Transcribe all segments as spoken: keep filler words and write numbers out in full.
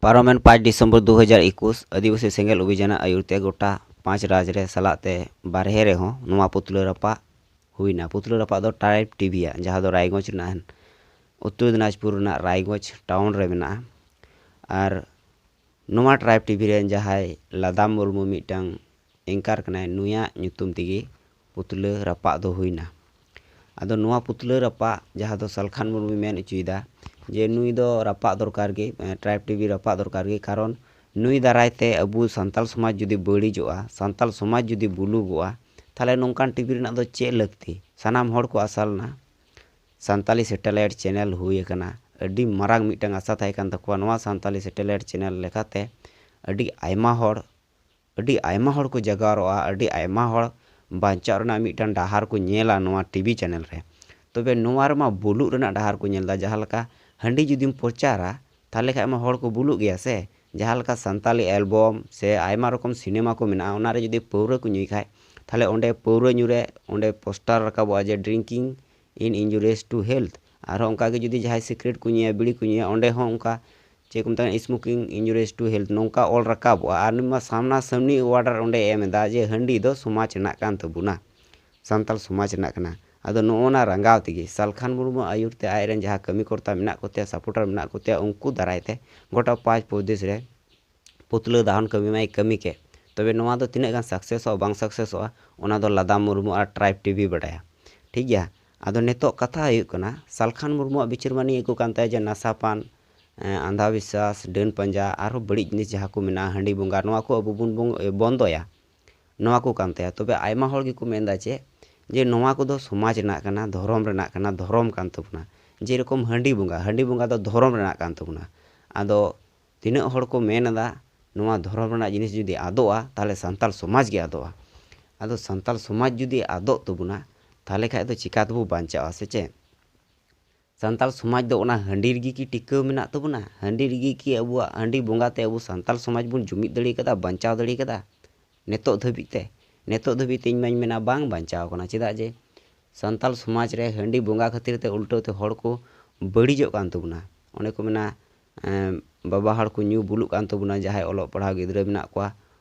ᱯᱟᱨᱚᱢᱮᱱ ᱯᱟᱸᱪ ᱰᱤᱥᱮᱢᱵᱚᱨ ᱫᱩ ᱦᱟᱡᱟᱨ ᱮᱠᱩᱥ ᱟᱹᱫᱤᱵᱟᱹᱥᱤ ᱥᱮᱸᱜᱮᱞ ᱚᱵᱷᱤᱡᱟᱱᱟᱜ ᱟᱹᱭᱩᱨ ᱛᱮ ᱜᱚᱴᱟ ᱯᱟᱸᱪ ᱨᱟᱡᱽ ᱨᱮ ᱥᱟᱞᱟᱜ ᱛᱮ ᱵᱟᱨᱦᱮ ᱨᱮᱦᱚᱸ ᱱᱚᱣᱟ ᱯᱩᱛᱞᱟᱹ ᱨᱟᱯᱟᱜ ᱦᱩᱭᱱᱟ᱾ ᱯᱩᱛᱞᱟᱹ ᱨᱟᱯᱟᱜ ᱫᱚ ᱴᱨᱟᱭᱤᱵᱽ ᱴᱤᱵᱷᱤ ᱟᱜ, ᱡᱟᱦᱟᱸ ᱫᱚ ᱨᱟᱭᱜᱚᱸᱡᱽ ᱨᱮᱱᱟᱜ, ᱩᱛᱛᱚᱨ ᱫᱤᱱᱟᱡᱽᱯᱩᱨ ᱨᱮᱱᱟᱜ ᱨᱟᱭᱜᱚᱸᱡᱽ ᱴᱟᱣᱩᱱ ᱨᱮ ᱢᱮᱱᱟᱜᱼᱟ᱾ ᱟᱨ ᱱᱚᱣᱟ ᱴᱨᱟᱭᱤᱵᱽ ᱴᱤᱵᱷᱤ ᱨᱮᱱ ᱡᱟᱦᱟᱸᱭ ᱞᱟᱫᱟᱢ ᱢᱩᱨᱢᱩ ᱢᱤᱫᱴᱟᱝ ᱮᱝᱠᱟᱨ ᱠᱟᱱᱟᱭ, ᱱᱩᱭᱟᱜ ᱧᱩᱛᱩᱢ ᱛᱮᱜᱮ ᱯᱩᱛᱞᱟᱹ ᱨᱟᱯᱟᱜ ᱫᱚ ᱦᱩᱭᱱᱟ᱾ ᱟᱫᱚ ᱱᱚᱣᱟ ᱯᱩᱛᱞᱟᱹ ᱨᱟᱯᱟᱜ ᱡᱟᱦᱟᱸ ᱫᱚ ᱥᱟᱞᱠᱷᱟᱱ ᱢᱩᱨᱢᱩᱭ ᱢᱮᱱ ᱦᱚᱪᱚᱭᱮᱫᱟ ᱡᱮ ᱱᱩᱭ ᱫᱚ ᱨᱟᱯᱟᱜ ᱫᱚᱨᱠᱟᱨ ᱜᱮ, ᱴᱨᱟᱭᱤᱵᱽ ᱴᱤᱵᱷᱤ ᱨᱟᱯᱟᱜ ᱫᱚᱨᱠᱟᱨ ᱜᱮ, ᱠᱟᱨᱚᱱ ᱱᱩᱭ ᱫᱟᱨᱟᱭ ᱛᱮ ᱟᱵᱚ ᱥᱟᱱᱛᱟᱞ ᱥᱚᱢᱟᱡᱽ ᱡᱩᱫᱤ ᱵᱟᱹᱲᱤᱡᱚᱜᱼᱟ, ᱥᱟᱱᱛᱟᱞ ᱥᱚᱢᱟᱡᱽ ᱡᱩᱫᱤ ᱵᱩᱞᱩᱜᱚᱜᱼᱟ, ᱛᱟᱦᱚᱞᱮ ᱱᱚᱝᱠᱟᱱ ᱴᱤᱵᱷᱤ ᱨᱮᱱᱟᱜ ᱫᱚ ᱪᱮᱫ ᱞᱟᱹᱠᱛᱤ? ᱥᱟᱱᱟᱢ ᱦᱚᱲ ᱠᱚ ᱟᱥᱟ ᱞᱮᱱᱟ ᱥᱟᱱᱛᱟᱞᱤ ᱥᱮᱴᱮᱞᱟᱭᱤᱴ ᱪᱮᱱᱮᱞ ᱦᱩᱭ ᱟᱠᱟᱱᱟ, ᱟᱹᱰᱤ ᱢᱟᱨᱟᱝ ᱢᱤᱫᱴᱟᱝ ᱟᱥᱟ ᱛᱟᱦᱮᱸ ᱠᱟᱱ ᱛᱟᱠᱚᱣᱟ᱾ ᱱᱚᱣᱟ ᱥᱟᱱᱛᱟᱞᱤ ᱥᱮᱴᱮᱞᱟᱭᱤᱴ ᱪᱮᱱᱮᱞ ᱞᱮᱠᱟᱛᱮ ᱟᱹᱰᱤ ᱟᱭᱢᱟ ᱦᱚᱲ, ᱟᱹᱰᱤ ᱟᱭᱢᱟ ᱦᱚᱲ ᱠᱚ ᱡᱟᱜᱟᱨᱚᱜᱼᱟ, ᱟᱹᱰᱤ ᱟᱭᱢᱟ ᱦᱚᱲ ᱵᱟᱧᱪᱟᱣ ᱨᱮᱱᱟᱜ ᱢᱤᱫᱴᱟᱝ ᱰᱟᱦᱟᱨ ᱠᱚ ᱧᱮᱞᱟ ᱱᱚᱣᱟ ᱴᱤᱵᱷᱤ ᱪᱮᱱᱮᱞ ᱨᱮ᱾ ᱛᱚᱵᱮ ᱱᱚᱣᱟ ᱨᱮᱢᱟ ᱵᱩᱞᱩᱜ ᱨᱮᱱᱟᱜ ᱰᱟᱦᱟᱨ ᱠᱚ ᱧᱮᱞ ᱮᱫᱟ᱾ ᱡᱟᱦᱟᱸ ᱞᱮᱠᱟ ᱦᱟᱺᱰᱤ ᱡᱩᱫᱤᱢ ᱯᱨᱚᱪᱟᱨᱟ, ᱛᱟᱦᱚᱞᱮ ᱠᱷᱟᱡ ᱢᱟ ᱦᱚᱲ ᱠᱚ ᱵᱩᱞᱩᱜ ᱜᱮᱭᱟ ᱥᱮ᱾ ᱡᱟᱦᱟᱸ ᱞᱮᱠᱟ ᱥᱟᱱᱛᱟᱞᱤ ᱮᱞᱵᱚᱢ ᱥᱮ ᱟᱭᱢᱟ ᱨᱚᱠᱚᱢ ᱥᱤᱱᱮᱢᱟ ᱠᱚ ᱢᱮᱱᱟᱜᱼᱟ, ᱚᱱᱟ ᱨᱮ ᱡᱩᱫᱤ ᱯᱟᱹᱣᱨᱟᱹ ᱠᱚ ᱧᱩᱭ ᱠᱷᱟᱡ, ᱛᱟᱦᱚᱞᱮ ᱚᱸᱰᱮ ᱯᱟᱹᱣᱨᱟᱹ ᱧᱩ ᱨᱮ ᱚᱸᱰᱮ ᱯᱳᱥᱴᱟᱨ ᱨᱟᱠᱟᱵᱚᱜᱼᱟ ᱡᱮ drinking in injurious to health᱾ ᱟᱨᱦᱚᱸ ᱚᱱᱠᱟ ᱜᱮ ᱡᱩᱫᱤ ᱡᱟᱦᱟᱸᱭ ᱥᱤᱠᱨᱮᱴ ᱠᱚ ᱧᱩᱭᱟ, ᱵᱤᱲᱤ ᱠᱚ ᱧᱩᱭᱟ, ᱚᱸᱰᱮ ᱦᱚᱸ ᱚᱱᱠᱟ ᱪᱮᱫ ᱠᱚ ᱢᱮᱛᱟᱜᱼᱟ, smoking injurious to health, ᱱᱚᱝᱠᱟ ᱚᱞ ᱨᱟᱠᱟᱵᱚᱜᱼᱟ᱾ ᱟᱨ ᱱᱩᱭ ᱢᱟ ᱥᱟᱢᱱᱟ ᱥᱟᱢᱱᱤ order ᱚᱸᱰᱮ ᱮᱢ ᱮᱫᱟ ᱡᱮ ᱦᱟᱺᱰᱤ ᱫᱚ ᱥᱚᱢᱟᱡᱽ ᱨᱮᱱᱟᱜ ᱠᱟᱱ ᱛᱟᱵᱚᱱᱟ, ᱥᱟᱱᱛᱟᱞ ᱥᱚᱢᱟᱡᱽ ᱨᱮᱱᱟᱜ ᱠᱟᱱᱟ᱾ ᱟᱫᱚ ᱱᱚᱜᱼᱚ ᱱᱟ ᱨᱟᱸᱜᱟᱣ ᱛᱮᱜᱮ ᱥᱟᱞᱠᱷᱟᱱ ᱢᱩᱨᱢᱩ ᱟᱹᱭᱩᱨ ᱛᱮ ᱟᱡ ᱨᱮᱱ ᱡᱟᱦᱟᱸ ᱠᱟᱹᱢᱤ ᱠᱚᱨᱛᱟ ᱢᱮᱱᱟᱜ ᱠᱚᱛᱟᱭᱟ, supporter ᱢᱮᱱᱟᱜ ᱠᱚᱛᱟᱭᱟ, ᱩᱱᱠᱩ ᱫᱟᱨᱟᱭ ᱛᱮ ᱜᱚᱴᱟ ᱯᱟᱸᱪ ᱯᱨᱚᱫᱮᱥ ᱨᱮ ᱯᱩᱛᱞᱟᱹ ᱫᱟᱦᱚᱱ ᱠᱟᱹᱢᱤ ᱢᱟᱭ ᱠᱟᱹᱢᱤ ᱠᱮᱫ᱾ ᱛᱚᱵᱮ ᱱᱚᱣᱟ ᱫᱚ ᱛᱤᱱᱟᱹᱜ ᱜᱟᱱ ᱥᱟᱠᱥᱮᱥᱚᱜᱼᱟ ᱵᱟᱝ ᱥᱟᱠᱥᱮᱥᱚᱜᱼᱟ, ᱚᱱᱟ ᱫᱚ ᱞᱟᱫᱟᱢ ᱢᱩᱨᱢᱩ ᱟᱨ ᱴᱨᱟᱭᱤᱵᱽ ᱴᱤᱵᱷᱤ ᱵᱟᱰᱟᱭᱟ᱾ ᱴᱷᱤᱠ ᱜᱮᱭᱟ᱾ ᱟᱫᱚ ᱱᱤᱛᱚᱜ ᱠᱟᱛᱷᱟ ᱦᱩᱭᱩᱜ ᱠᱟᱱᱟ, ᱥᱟᱞᱠᱷᱟᱱ ᱢᱩᱨᱢᱩᱣᱟᱜ ᱵᱤᱪᱟᱹᱨ ᱢᱟ ᱱᱤᱭᱟᱹ ᱠᱚ ᱠᱟᱱ ᱛᱟᱭᱟ ᱡᱮ ᱱᱟᱥᱟ ᱯᱟᱱ, ᱮᱸ, ᱟᱸᱫᱷᱟ ᱵᱤᱥᱥᱟᱥ, ᱰᱟᱹᱱ ᱯᱟᱸᱡᱟ, ᱟᱨᱦᱚᱸ ᱵᱟᱹᱲᱤᱡ ᱡᱤᱱᱤᱥ ᱡᱟᱦᱟᱸ ᱠᱚ ᱢᱮᱱᱟᱜᱼᱟ, ᱦᱟᱺᱰᱤ ᱵᱚᱸᱜᱟ, ᱱᱚᱣᱟ ᱠᱚ ᱟᱵᱚ ᱵᱚᱱ ᱵᱚᱝ-, ᱮ, ᱵᱚᱱᱫᱚᱭᱟ᱾ ᱱᱚᱣᱟ ᱠᱚ ᱠᱟᱱ ᱛᱟᱭᱟ᱾ ᱛᱚᱵᱮ ᱟᱭᱢᱟ ᱦᱚᱲ ᱜᱮᱠᱚ ᱢᱮᱱᱫᱟ ᱪᱮᱫ, ᱡᱮ ᱱᱚᱣᱟ ᱠᱚᱫᱚ ᱥᱚᱢᱟᱡᱽ ᱨᱮᱱᱟᱜ ᱠᱟᱱᱟ, ᱫᱷᱚᱨᱚᱢ ᱨᱮᱱᱟᱜ ᱠᱟᱱᱟ, ᱫᱷᱚᱨᱚᱢ ᱠᱟᱱ ᱛᱟᱵᱚᱱᱟ᱾ ᱡᱮᱨᱚᱠᱚᱢ ᱦᱟᱺᱰᱤ ᱵᱚᱸᱜᱟ, ᱦᱟᱺᱰᱤ ᱵᱚᱸᱜᱟ ᱫᱚ ᱫᱷᱚᱨᱚᱢ ᱨᱮᱱᱟᱜ ᱠᱟᱱ ᱛᱟᱵᱚᱱᱟ᱾ ᱟᱫᱚ ᱛᱤᱱᱟᱹᱜ ᱦᱚᱲ ᱠᱚ ᱢᱮᱱ ᱮᱫᱟ, ᱱᱚᱣᱟ ᱫᱷᱚᱨᱚᱢ ᱨᱮᱱᱟᱜ ᱡᱤᱱᱤᱥ ᱡᱩᱫᱤ ᱟᱫᱚᱜᱼᱟ, ᱛᱟᱦᱚᱞᱮ ᱥᱟᱱᱛᱟᱞ ᱥᱚᱢᱟᱡᱽ ᱜᱮ ᱟᱫᱚᱜᱼᱟ᱾ ᱟᱫᱚ ᱥᱟᱱᱛᱟᱞ ᱥᱚᱢᱟᱡᱽ ᱡᱩᱫᱤ ᱟᱫᱚᱜ ᱛᱟᱵᱚᱱᱟ, ᱛᱟᱦᱚᱞᱮ ᱠᱷᱟᱡ ᱫᱚ ᱪᱤᱠᱟ ᱛᱮᱵᱚ ᱵᱟᱧᱪᱟᱜᱼᱟ, ᱥᱮ ᱪᱮᱫ? ᱥᱟᱱᱛᱟᱞ ᱥᱚᱢᱟᱡᱽ ᱫᱚ ᱚᱱᱟ ᱦᱟᱺᱰᱤ ᱨᱮᱜᱮ ᱠᱤ ᱴᱤᱠᱟᱹᱣ ᱢᱮᱱᱟᱜ ᱛᱟᱵᱚᱱᱟ? ᱦᱟᱺᱰᱤ ᱨᱮᱜᱮ ᱠᱤ ᱟᱵᱚᱣᱟᱜ ᱦᱟᱺᱰᱤ ᱵᱚᱸᱜᱟ ᱛᱮ ᱟᱵᱚ ᱥᱟᱱᱛᱟᱞ ᱥᱚᱢᱟᱡᱽ ᱵᱚᱱ ᱡᱩᱢᱤᱫ ᱫᱟᱲᱮ ᱠᱟᱫᱟ, ᱵᱟᱧᱪᱟᱣ ᱫᱟᱲᱮ ᱠᱟᱫᱟ? ᱱᱤᱛᱚᱜ ᱫᱷᱟᱹᱵᱤᱡ ᱛᱮ, ᱱᱤᱛᱚᱜ ᱫᱷᱟᱹᱵᱤᱡ ᱛᱮ ᱤᱧ ᱢᱟᱧ ᱢᱮᱱᱟ ᱵᱟᱝ ᱵᱟᱧᱪᱟᱣ ᱠᱟᱱᱟ᱾ ᱪᱮᱫᱟᱜ ᱡᱮ ᱥᱟᱱᱛᱟᱞ ᱥᱚᱢᱟᱡᱽ ᱨᱮ ᱦᱟᱺᱰᱤ ᱵᱚᱸᱜᱟ ᱠᱷᱟᱹᱛᱤᱨ ᱛᱮ ᱩᱞᱴᱟᱹᱣ ᱛᱮ ᱦᱚᱲ ᱠᱚ ᱵᱟᱹᱲᱤᱡᱚᱜ ᱠᱟᱱ ᱛᱟᱵᱚᱱᱟ᱾ ᱚᱱᱮ ᱠᱚ ᱢᱮᱱᱟ, ᱮᱸ, ᱵᱟᱵᱟ ᱦᱚᱲ ᱠᱚ ᱧᱩ ᱵᱩᱞᱩᱜ ᱠᱟᱱ ᱛᱟᱵᱚᱱᱟ, ᱡᱟᱦᱟᱸᱭ ᱚᱞᱚᱜ ᱯᱟᱲᱦᱟᱣ ᱜᱤᱫᱽᱨᱟᱹ ᱢᱮᱱᱟᱜ ᱠᱚᱣᱟ,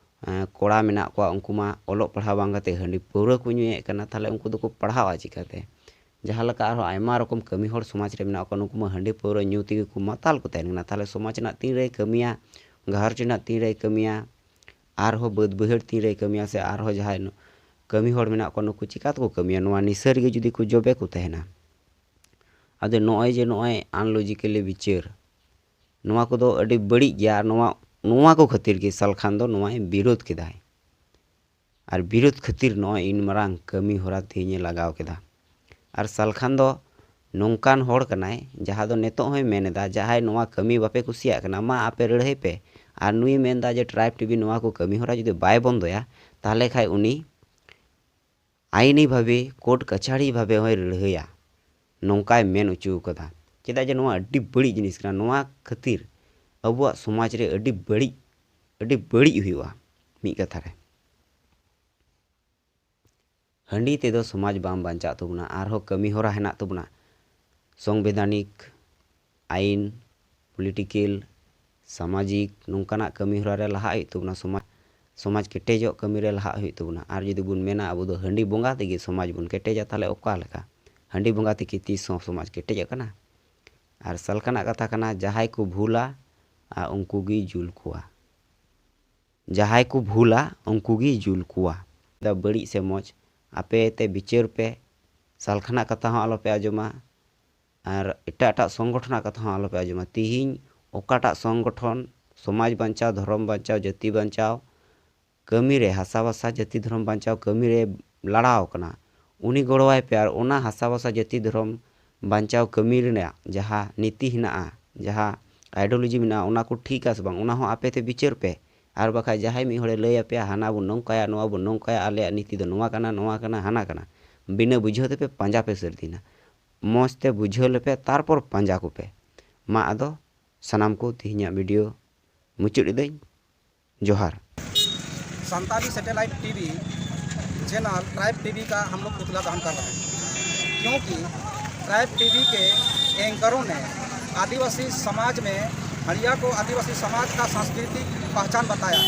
ᱮᱸ, ᱠᱚᱲᱟ ᱢᱮᱱᱟᱜ ᱠᱚᱣᱟ, ᱩᱱᱠᱩ ᱢᱟ ᱚᱞᱚᱜ ᱯᱟᱲᱦᱟᱣ ᱵᱟᱝ ᱠᱟᱛᱮ ᱦᱟᱺᱰᱤ ᱯᱟᱹᱣᱨᱟᱹ ᱠᱚ ᱧᱩᱭᱮᱫ ᱠᱟᱱᱟ, ᱛᱟᱦᱚᱞᱮ ᱩᱱᱠᱩ ᱫᱚᱠᱚ ᱯᱟᱲᱦᱟᱣᱟ ᱪᱤᱠᱟᱹᱛᱮ? ᱡᱟᱦᱟᱸ ᱞᱮᱠᱟ ᱟᱨᱦᱚᱸ ᱟᱭᱢᱟ ᱨᱚᱠᱚᱢ ᱠᱟᱹᱢᱤ ᱦᱚᱲ ᱥᱚᱢᱟᱡᱽ ᱨᱮ ᱢᱮᱱᱟᱜ ᱠᱚᱣᱟ, ᱱᱩᱠᱩ ᱢᱟ ᱦᱟᱺᱰᱤ ᱯᱟᱹᱣᱨᱟᱹ ᱧᱩ ᱛᱮᱜᱮ ᱠᱚ ᱢᱟᱛᱟᱞ ᱠᱚ ᱛᱟᱦᱮᱱ ᱠᱟᱱᱟ᱾ ᱛᱟᱦᱚᱞᱮ ᱥᱚᱢᱟᱡᱽ ᱨᱮᱱᱟᱜ ᱛᱤᱱ ᱨᱮᱭ ᱠᱟᱹᱢᱤᱭᱟ, ᱜᱷᱟᱨᱚᱸᱡᱽ ᱨᱮᱱᱟᱜ ᱛᱤᱱ ᱨᱮᱭ ᱠᱟᱹᱢᱤᱭᱟ, ᱟᱨᱦᱚᱸ ᱵᱟᱹᱫᱽ ᱵᱟᱹᱭᱦᱟᱹᱲ ᱛᱤᱱ ᱨᱮᱭ ᱠᱟᱹᱢᱤᱭᱟ, ᱥᱮ ᱟᱨᱦᱚᱸ ᱡᱟᱦᱟᱸᱭ ᱱᱩ-, ᱠᱟᱹᱢᱤ ᱦᱚᱲ ᱢᱮᱱᱟᱜ ᱠᱚᱣᱟ, ᱱᱩᱠᱩ ᱪᱤᱠᱟ ᱛᱮᱠᱚ ᱠᱟᱹᱢᱤᱭᱟ? ᱱᱚᱣᱟ ᱱᱤᱥᱟᱹ ᱨᱮᱜᱮ ᱡᱩᱫᱤ ᱠᱚ ᱡᱚᱵᱮ ᱠᱚ ᱛᱟᱦᱮᱱᱟ᱾ ᱟᱫᱚ ᱱᱚᱜᱼᱚᱭ ᱡᱮ ᱱᱚᱜᱼᱚᱭ unlogically ᱵᱤᱪᱟᱹᱨ, ᱱᱚᱣᱟ ᱠᱚᱫᱚ ᱟᱹᱰᱤ ᱵᱟᱹᱲᱤᱡ ᱜᱮᱭᱟ᱾ ᱟᱨ ᱱᱚᱣᱟ, ᱱᱚᱣᱟ ᱠᱚ ᱠᱷᱟᱹᱛᱤᱨ ᱜᱮ ᱥᱟᱞᱠᱷᱟᱱ ᱫᱚ ᱱᱚᱣᱟᱭ ᱵᱤᱨᱳᱫ ᱠᱮᱫᱟᱭ᱾ ᱟᱨ ᱵᱤᱨᱳᱫ ᱠᱷᱟᱹᱛᱤᱨ ᱱᱚᱜᱼᱚᱭ ᱤᱱ ᱢᱟᱨᱟᱝ ᱠᱟᱹᱢᱤ ᱦᱚᱨᱟ ᱛᱮᱦᱮᱧᱮ ᱞᱟᱜᱟᱣ ᱠᱮᱫᱟ᱾ ᱟᱨ ᱥᱟᱞᱠᱷᱟᱱ ᱫᱚ ᱱᱚᱝᱠᱟᱱ ᱦᱚᱲ ᱠᱟᱱᱟᱭ, ᱡᱟᱦᱟᱸ ᱫᱚ ᱱᱤᱛᱚᱜ ᱦᱚᱸᱭ ᱢᱮᱱ ᱮᱫᱟ, ᱡᱟᱦᱟᱸᱭ ᱱᱚᱣᱟ ᱠᱟᱹᱢᱤ ᱵᱟᱯᱮ ᱠᱩᱥᱤᱭᱟᱜ ᱠᱟᱱᱟ, ᱢᱟ ᱟᱯᱮ ᱞᱟᱹᱲᱦᱟᱹᱭ ᱯᱮ᱾ ᱟᱨ ᱱᱩᱭ ᱢᱮᱱ ᱮᱫᱟ ᱡᱮ ᱴᱨᱟᱭᱤᱵᱽ ᱴᱤᱵᱷᱤ ᱱᱚᱣᱟ ᱠᱚ ᱠᱟᱹᱢᱤ ᱦᱚᱨᱟ ᱡᱩᱫᱤ ᱵᱟᱭ ᱵᱚᱱᱫᱚᱭᱟ, ᱛᱟᱦᱚᱞᱮ ᱠᱷᱟᱡ ᱩᱱᱤ ᱟᱭᱤᱱᱤ ᱵᱷᱟᱵᱮ, ᱠᱳᱨᱴ ᱠᱟᱪᱷᱟᱲᱤ ᱵᱷᱟᱵᱮ ᱦᱚᱸᱭ ᱞᱟᱹᱲᱦᱟᱹᱭᱟ, ᱱᱚᱝᱠᱟᱭ ᱢᱮᱱ ᱦᱚᱪᱚ ᱠᱟᱫᱟ᱾ ᱪᱮᱫᱟᱜ ᱡᱮ ᱱᱚᱣᱟ ᱟᱹᱰᱤ ᱵᱟᱹᱲᱤᱡ ᱡᱤᱱᱤᱥ ᱠᱟᱱᱟ᱾ ᱱᱚᱣᱟ ᱠᱷᱟᱹᱛᱤᱨ ᱟᱵᱚᱣᱟᱜ ᱥᱚᱢᱟᱡᱽ ᱨᱮ ᱟᱹᱰᱤ ᱵᱟᱹᱲᱤᱡ, ᱟᱹᱰᱤ ᱵᱟᱹᱲᱤᱡ ᱦᱩᱭᱩᱜᱼᱟ᱾ ᱢᱤᱫ ᱠᱟᱛᱷᱟ ᱨᱮ, ᱦᱟᱺᱰᱤ ᱛᱮᱫᱚ ᱥᱚᱢᱟᱡᱽ ᱵᱟᱝ ᱵᱟᱧᱪᱟᱜ ᱛᱟᱵᱚᱱᱟ᱾ ᱟᱨᱦᱚᱸ ᱠᱟᱹᱢᱤ ᱦᱚᱨᱟ ᱦᱮᱱᱟᱜ ᱛᱟᱵᱚᱱᱟ, ᱥᱚᱝᱵᱤᱫᱷᱟᱱᱤᱠ, ᱟᱭᱤᱱ, ᱯᱚᱞᱤᱴᱤᱠᱮᱞ, ᱥᱟᱢᱟᱡᱤᱠ, ᱱᱚᱝᱠᱟᱱᱟᱜ ᱠᱟᱹᱢᱤ ᱦᱚᱨᱟ ᱨᱮ ᱞᱟᱦᱟᱜ ᱦᱩᱭᱩᱜ ᱛᱟᱵᱚᱱᱟ᱾ ᱥᱚᱢᱟᱡᱽ, ᱥᱚᱢᱟᱡᱽ ᱠᱮᱴᱮᱡᱚᱜ ᱠᱟᱹᱢᱤ ᱨᱮ ᱞᱟᱦᱟᱜ ᱦᱩᱭᱩᱜ ᱛᱟᱵᱚᱱᱟ᱾ ᱟᱨ ᱡᱩᱫᱤ ᱵᱚᱱ ᱢᱮᱱᱟ ᱟᱵᱚ ᱫᱚ ᱦᱟᱺᱰᱤ ᱵᱚᱸᱜᱟ ᱛᱮᱜᱮ ᱥᱚᱢᱟᱡᱽ ᱵᱚᱱ ᱠᱮᱴᱮᱡᱟ, ᱛᱟᱦᱚᱞᱮ ᱚᱠᱟ ᱞᱮᱠᱟ? ᱦᱟᱺᱰᱤ ᱵᱚᱸᱜᱟ ᱛᱮᱠᱤ ᱛᱤᱥ ᱦᱚᱸ ᱥᱚᱢᱟᱡᱽ ᱠᱮᱴᱮᱡᱚᱜ ᱠᱟᱱᱟ? ᱟᱨ ᱥᱟᱞᱠᱷᱟᱱᱟᱜ ᱠᱟᱛᱷᱟ ᱠᱟᱱᱟ, ᱡᱟᱦᱟᱸᱭ ᱠᱚ ᱵᱷᱩᱞᱟ, ᱟᱨ ᱩᱱᱠᱩ ᱜᱮ ᱡᱩᱞ ᱠᱚᱣᱟ᱾ ᱡᱟᱦᱟᱸᱭ ᱠᱚ ᱵᱷᱩᱞᱟ, ᱩᱱᱠᱩ ᱜᱮ ᱡᱩᱞ ᱠᱚᱣᱟ᱾ ᱫᱟ ᱵᱟᱹᱲᱤᱡ ᱥᱮ ᱢᱚᱡᱽ, ᱟᱯᱮ ᱛᱮ ᱵᱤᱪᱟᱹᱨ ᱯᱮ᱾ ᱥᱟᱞᱠᱷᱟᱱᱟᱜ ᱠᱟᱛᱷᱟ ᱦᱚᱸ ᱟᱞᱚᱯᱮ ᱟᱸᱡᱚᱢᱟ, ᱟᱨ ᱮᱴᱟᱜ ᱮᱴᱟᱜ ᱥᱚᱝᱜᱚᱴᱷᱚᱱᱟᱜ ᱠᱟᱛᱷᱟ ᱦᱚᱸ ᱟᱞᱚᱯᱮ ᱟᱸᱡᱚᱢᱟ᱾ ᱛᱤᱦᱤᱧ ᱚᱠᱟᱴᱟᱜ ᱥᱚᱝᱜᱚᱴᱷᱚᱱ ᱥᱚᱢᱟᱡᱽ ᱵᱟᱧᱪᱟᱣ, ᱫᱷᱚᱨᱚᱢ ᱵᱟᱧᱪᱟᱣ, ᱡᱟᱹᱛᱤ ᱵᱟᱧᱪᱟᱣ ᱠᱟᱹᱢᱤ ᱨᱮ, ᱦᱟᱥᱟ ᱵᱷᱟᱥᱟ ᱡᱟᱹᱛᱤ ᱫᱷᱚᱨᱚᱢ ᱵᱟᱧᱪᱟᱣ ᱠᱟᱹᱢᱤ ᱨᱮ ᱞᱟᱲᱟᱣ ᱠᱟᱱᱟ, ᱩᱱᱤ ᱜᱚᱲᱚᱣᱟᱭ ᱯᱮ᱾ ᱟᱨ ᱚᱱᱟ ᱦᱟᱥᱟ ᱵᱷᱟᱥᱟ ᱡᱟᱹᱛᱤ ᱫᱷᱚᱨᱚᱢ ᱵᱟᱧᱪᱟᱣ ᱠᱟᱹᱢᱤ ᱨᱮᱱᱟᱜ ᱡᱟᱦᱟᱸ ᱱᱤᱛᱤ ᱦᱮᱱᱟᱜᱼᱟ, ᱡᱟᱦᱟᱸ ideology ᱢᱮᱱᱟᱜᱼᱟ, ᱚᱱᱟ ᱠᱚ ᱴᱷᱤᱠᱟ ᱥᱮ ᱵᱟᱝ, ᱚᱱᱟ ᱦᱚᱸ ᱟᱯᱮ ᱛᱮ ᱵᱤᱪᱟᱹᱨ ᱯᱮ᱾ ᱟᱨ ᱵᱟᱠᱷᱟᱡ ᱡᱟᱦᱟᱸᱭ ᱢᱤᱫ ᱦᱚᱲᱮ ᱞᱟᱹᱭ ᱟᱯᱮᱭᱟ, ᱦᱟᱱᱟ ᱵᱚᱱ ᱱᱚᱝᱠᱟᱭᱟ, ᱱᱚᱣᱟ ᱵᱚᱱ ᱱᱚᱝᱠᱟᱭᱟ, ᱟᱞᱮᱭᱟᱜ ᱱᱤᱛᱤ ᱫᱚ ᱱᱚᱣᱟ ᱠᱟᱱᱟ, ᱱᱚᱣᱟ ᱠᱟᱱᱟ, ᱦᱟᱱᱟ ᱠᱟᱱᱟ, ᱵᱤᱱᱟᱹ ᱵᱩᱡᱷᱟᱹᱣ ᱛᱮᱯᱮ ᱯᱟᱸᱡᱟ ᱯᱮ ᱥᱟᱹᱨᱫᱤᱱᱟ᱾ ᱢᱚᱡᱽ ᱛᱮ ᱵᱩᱡᱷᱟᱹᱣ ᱞᱮᱯᱮ, ᱛᱟᱨᱯᱚᱨ ᱯᱟᱸᱡᱟ ᱠᱚᱯᱮ᱾ ᱢᱟ ᱟᱫᱚ ᱥᱟᱱᱟᱢ ᱠᱚ ᱛᱮᱦᱮᱧᱟᱜ video ᱢᱩᱪᱟᱹᱫ ᱮᱫᱟᱹᱧ᱾ ᱡᱚᱦᱟᱨ᱾ Santali satellite TV channel tribe TV का हम लोग पुतला दहन कर रहे हैं, क्योंकि ट्राइब टीवी के एंकरों ने आदिवासी समाज में हड़िया को आदिवासी समाज का सांस्कृतिक पहचान बताया,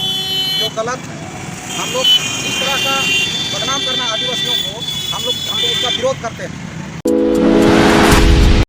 जो गलत है। हम लोग इस तरह का बदनाम करना आदिवासियों को, हम लोग हम लोग उसका विरोध करते हैं।